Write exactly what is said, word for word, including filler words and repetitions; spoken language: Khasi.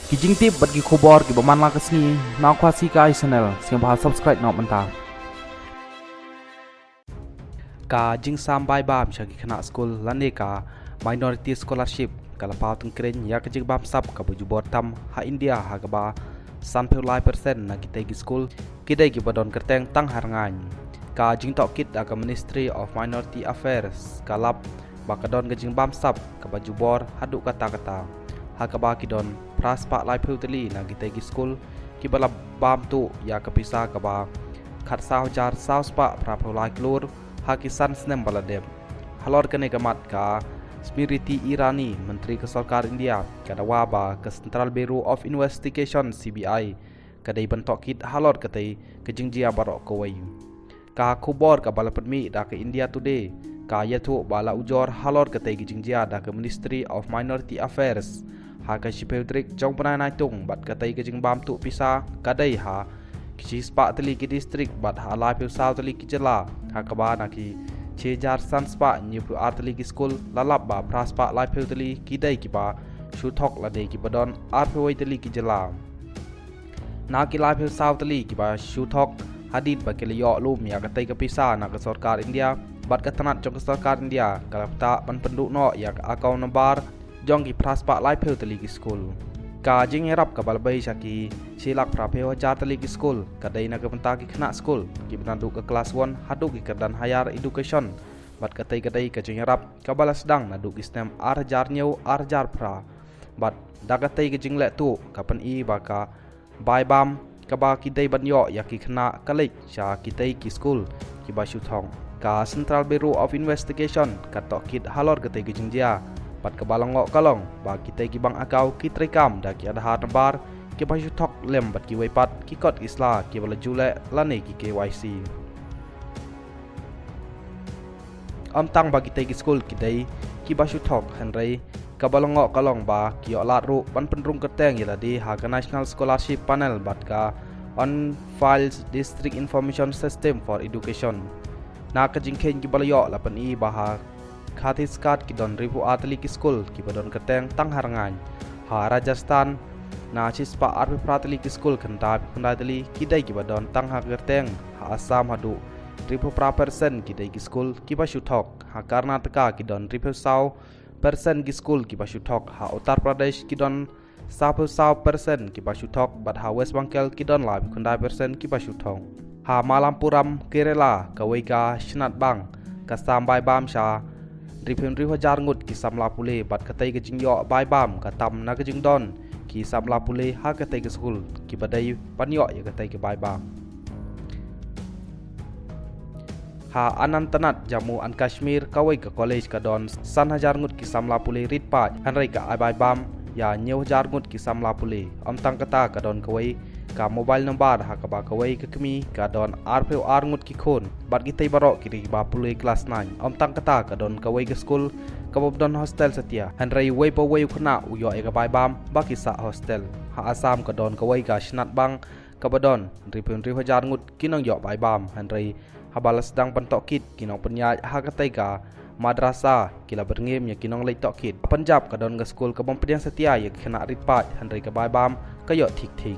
Ki jingtip bad ki khubor kiba man la ka sngi na Khasi Kai Channel, sngewbha subscribe noh mynta. Ka jingsam bai bam sha ki khynnah skul lane ka Minority Scholarship ka la paw tyngkrein ïa ka jingbamsap kaba jubor tam ha India, ha kaba sanphew lai percent na kitei ki skul ki dei kiba don kyrteng tang ha rngaiñ. Ka jingtohkit da ka Ministry of Minority Affairs ka lap ba ka don ka jingbamsap kaba jubor haduh katta katta, ha kaba ki don phra spah laiphew tylli na kitei ki skul kiba la bam tuh ïa ka pisa kaba khatsaw hajar saw spah phraphew lai klur ha ki san snem ba la dep. Halor kane ka mat, ka Smriti Irani, Myntri ka Sorkar India, ka dawa ba ka Central Bureau of Investigation, C B I, ka dei ban tohkit halor katei ka jingjia baroh kawei. Ka khubor kaba la pynmih da ka India Today ka ïathuh ba la ujor halor katei ka jingjia da ka Ministry of Minority Affairs ha ka shiphew tarik jong u bnai Naitung, bad katei ka jingbam tuh pisa ka dei ha ki shispah tylli ki district bad ha laiphew saw tylli ki jylla, ha kaba na ki shi hajar san spah hynñiewphew ar tylli ki skul la lap ba phra spah laiphew tylli ki dei kiba shu thok lane kiba don arphew wei tylli ki jylla. Na ki laiphew saw tylli kiba shu thok, hadien ba ki la ïoh lum ïa katei ka pisa na ka Sorkar India, bad ka tnat jong ka Sorkar India ka la ktah ban pynduh noh ïa ka account number jong ki phra spah laiphew tylli ki skul. Ka jingïarap kaba la bei sha ki shi lak phraphew hajar tylli ki skul ka dei na ka bynta ki khynnah skul kiba naduh ka klas one haduh ki kyrdan higher education, bad katei ka dei ka jingïarap kaba la sdang naduh ki snem ar hajar hynñiew, ar hajar phra. Bad da katei ka jingleh tuh ka pyni ba ka bai bam kaba ki dei ban ïoh ïa ki khynnah ka leit sha kitei ki skul kiba shu thok. Ka Central Bureau of Investigation ka tohkit halor katei ka jingjia, bad kaba la ngoh ka long ba kitei ki bank account ki treikam da ki Aadhaar number kiba shu thok lem bad kiwei pat ki kot ki sla kiba la ju leh lane ki K Y C. Ym tang ba kitei ki skul ki dei kiba shu thok, hynrei kaba la ngoh ka long ba ki ïoh lad ruh ban pynrung kyrteng ïa lade ha ka National Scholarship Panel bad ka On File District Information System for Education. Na ka jingkheiñ kiba la ïoh la pyni ba ha Chhattisgarh ki don hynriewphew ar tylli ki skul kiba don kyrteng tang ha rngaiñ. Ha Rajasthan, na shispah arphew phra tylli ki skul, khyndai phew khyndai tylli ki dei kiba don tang ha kyrteng. Ha Assam haduh hynriewphew phra percent ki dei ki skul kiba shu thok. Ha Karnataka ki don hynriewphew saw percent ki skul kiba shu thok. Ha Uttar Pradesh ki don sawphew saw percent kiba shu thok, bad ha West Bengal ki don laiphew khyndai percent kiba shu thok. Ha Malappuram, Kerala, kawei ka shnat bank ka sam bai bam sha hynriewphew hynriew hajar ngut ki samla pule, bad katei ka jingïoh bai bam ka tam na ka jingdon ki samla pule ha katei ka skul kiba dei ban ïoh ïa katei ka bai bam. Ha Anantnag, Jammu and Kashmir, kawei ka college ka don san hajar ngut ki samla pule rit paid, hynrei ka ai bai bam ïa hynñiew hajar ngut ki samla pule. Ym tang kata, ka don kawei ka mobile number ha kaba kawei ka kmie ka don arphew ar ngut ki khun, bad kitei baroh ki dei kiba pule klas nine. Ym tang kata, ka don kawei ka skul kaba don hostel satia, hynrei uwei pa uwei u khynnah u ïoh ïa ka bai bam ba ki sah hostel. Ha Assam ka don kawei ka shnat bank kaba don hynriewphew hynriew hajar ngut ki nongïoh bai bam, hynrei haba la sdang ban tohkit ki nongpynïaid ha katei ka madrasa ki la byrngem ïa ki nongleit tohkit. Punjab ka don ka skul ka bym pdiang satia ïa ki khynnah rit paid, hynrei ka bai bam ka ïoh thik thik.